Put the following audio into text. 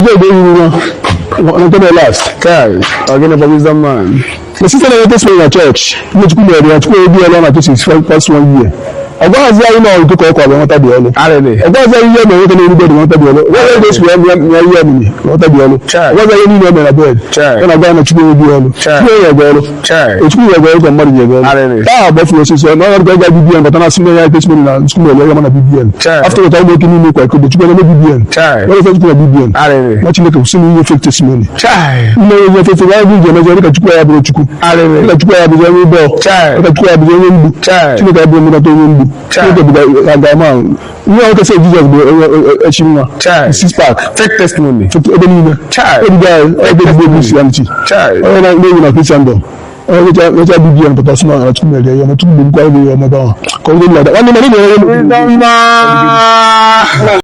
Bed eyiri nwa na nke last. Kai, ọ gịnị bụ wisdom man? The sister na testimony na church ihe Chukwu mere ya, Chukwu ebi ọlụ na since past one year. Ọ gwaghazi anyị na ọgụ ka ọ kwara nweta dị ọlụ. Arịrị. Ọ gwaghazi anyị ihe mere nwoke na-eru bed nweta dị ọlụ. Ọ gwaghazi ego esi wee mịa ihe omimi nweta dị ọlụ. Chai. Ọ gwaghazi anyị niile o mere na bed. Chai. Ya na gwa ya na Chukwu ebi ọlụ. Chai. Chukwu enye gị ọlụ. Chai. Chukwu nye gị ọlụ ka mmadụ nye gị ọlụ. Arịrị. Taa gbafuru osisi na ọrụ ga BBN bata na asị ya testimony na Chukwu mere ya ma na BBN. Chai. After that, ụmụ nwoke niile kwa iko Chukwu na BBN. Chai. Wọ́n fẹ́ Chukwu na BBN. Arịrị. Na Chineke kwụsị na ihe fake testimony. Chai. Nne ihe fake testimony anyị ji emejọ dịka Chukwu ya bụrụ Chukwu. Arịrị. Dịka Chukwu ya bụrụ onye bọọ. Chai. Dịka Chukwu ya bụrụ onye mgbu. Chai. Chineke ya bụrụ mmetụta onye mgbu. Chai. Chineke bụ ga-ama ihe nwoke sị Jizọs bụ onye echi nwa. Chai. Six pack. Fake testimony. Ebe niile. Chai. Ebido anyị ebe ebido Christianity. Chai. Onye na-ewu na Christendom. Onye nwecha BBN pụta sị na Chukwu mere ya ma Chukwu gburu kwa ihe ọma ebe ahụ. Ka ọ bụrụ na nwanne m, anyị na-enwe Wisdom man.